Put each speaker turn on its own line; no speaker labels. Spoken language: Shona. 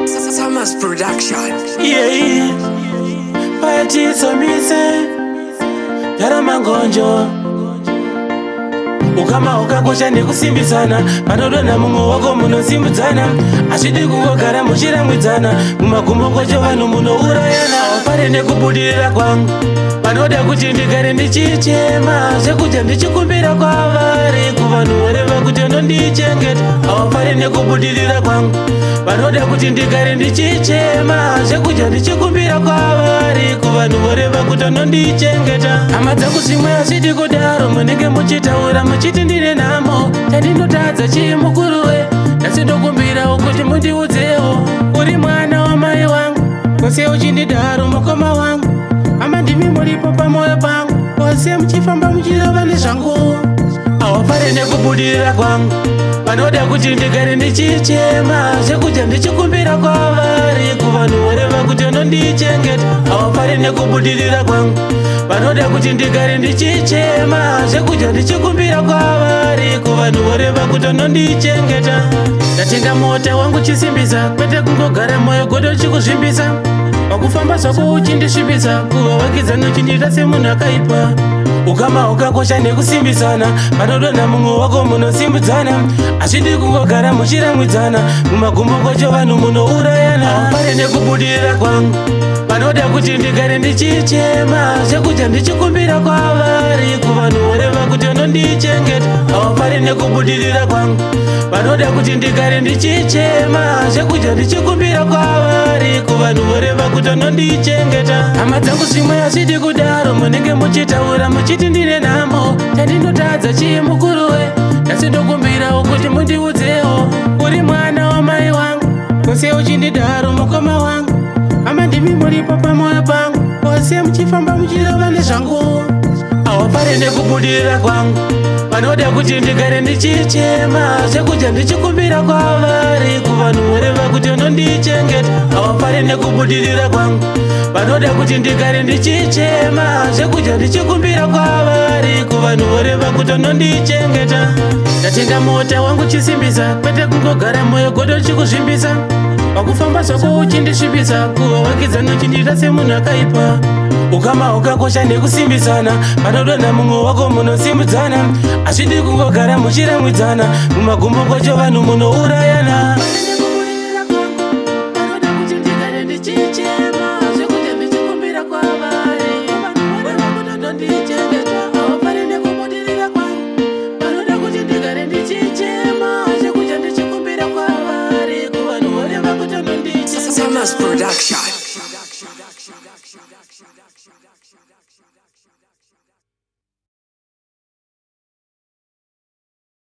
Summers Production.
Yeah, paitisomise Yaramangonjo. Ukama hukakosha nekusimbisana. Panodonha mumwe wako munosimudzana. Hazvidi kungogara muchiramwidzana. Mumagumo kwacho vanhu munourayana. Pare nekubudirira kwangu, vanoda kuti ndigare ndichichema zvekudya ndichikumbira kwavari, kuvanhu voreva kuti anondichengeta. Havafari nekubudirira kwangu. Vanoda kuti ndigare ndichichema zvekudya ndichikumbira kwavari, kuvanhu voreva kuti anondichengeta. Hama dzangu, zvimwe hazvidi kudaro. Munenge muchitaura muchiti ndine nhamo. Chandinotadza chii, mukuruwe? Nhasi ndokumbirawo kuti mundiudzewo. Uri mwana wamai wangu, kose uchindidaro, mukoma wangu. Hama, ndimi muripo pamwoyo pangu, kose muchifamba muchirova nezvangu. Havafari nekubudirira kwangu. Vanoda kuti ndigare ndichichema zvekudya ndichikumbira kwavari, kuvanhu voreva kuti anondichengeta. Havafari nekubudirira kwangu. Vanoda kuti ndigare ndichichema zvekudya ndichikumbira kwavari, kuvanhu voreva kuti anondichengeta. Ndatenga mota wangu, chisimbisa, kwete kungogara moyo godo chikuzvimbisa. Pakufamba zvako uchindisvibisa, kuvavakidzani uchindiita semunhu akaipa. Ukama hukakosha nekusimbisana. Panodonha mumwe wako munosimudzana. Hazvidi kungogara muchiramwidzana. Mumagumo kwacho vanhu munourayana. Pare nekubudirira kwangu, vanoda kuti ndigare ndichichema zvekudya ndichikumbira kwavari, kuvanhu voreva kuti anondichengeta. Havafari nekubudirira kwangu. Vanoda kuti ndigare ndichichema zvekudya ndichikumbira kwavari, kuvanhu voreva kuti anondichengeta. Hama dzangu, zvimwe hazvidi kudaro. Munenge muchitaura muchiti ndine nhamo. Chandinotadza chii, mukuruwe? Nhasi ndokumbirawo kuti mundiudzewo. Uri mwana wamai wangu, kose uchindidaro, mukoma wangu. Hama, ndimi muripo pamwoyo pangu, kose muchifamba muchirova nezvangu. Havafari nekubudirira kwangu. Vanoda kuti ndigare ndichichema zvekudya ndichikumbira kwavari, kuvanhu voreva kuti anondichengeta. Havafari nekubudirira kwangu. Vanoda kuti ndigare ndichichema zvekudya ndichikumbira kwavari, kuvanhu voreva kuti anondichengeta. Ndatenga mota wangu, chisimbisa, kwete kungogara moyo godo chikuzvimbisa. Pakufamba zvako uchindisvibisa, kuvavakidzani uchindiita semunhu akaipa. Ukama hukakosha nekusimbisana. Panodonha mumwe wako munosimudzana. Hazvidi kungogara muchiramwidzana. Mumagumo kwacho vanhu munourayana. Vanoda kuti ndigare ndichichema zvekudya ndichikumbira kwavari, voreva kuti anondichengeta. Havafari nekubudirira kwangu. Vanoda kuti ndigare ndichichema zvekudya ndichikumbira kwavari, kuvanhu voreva kuti anondichengeta.
Summers Production.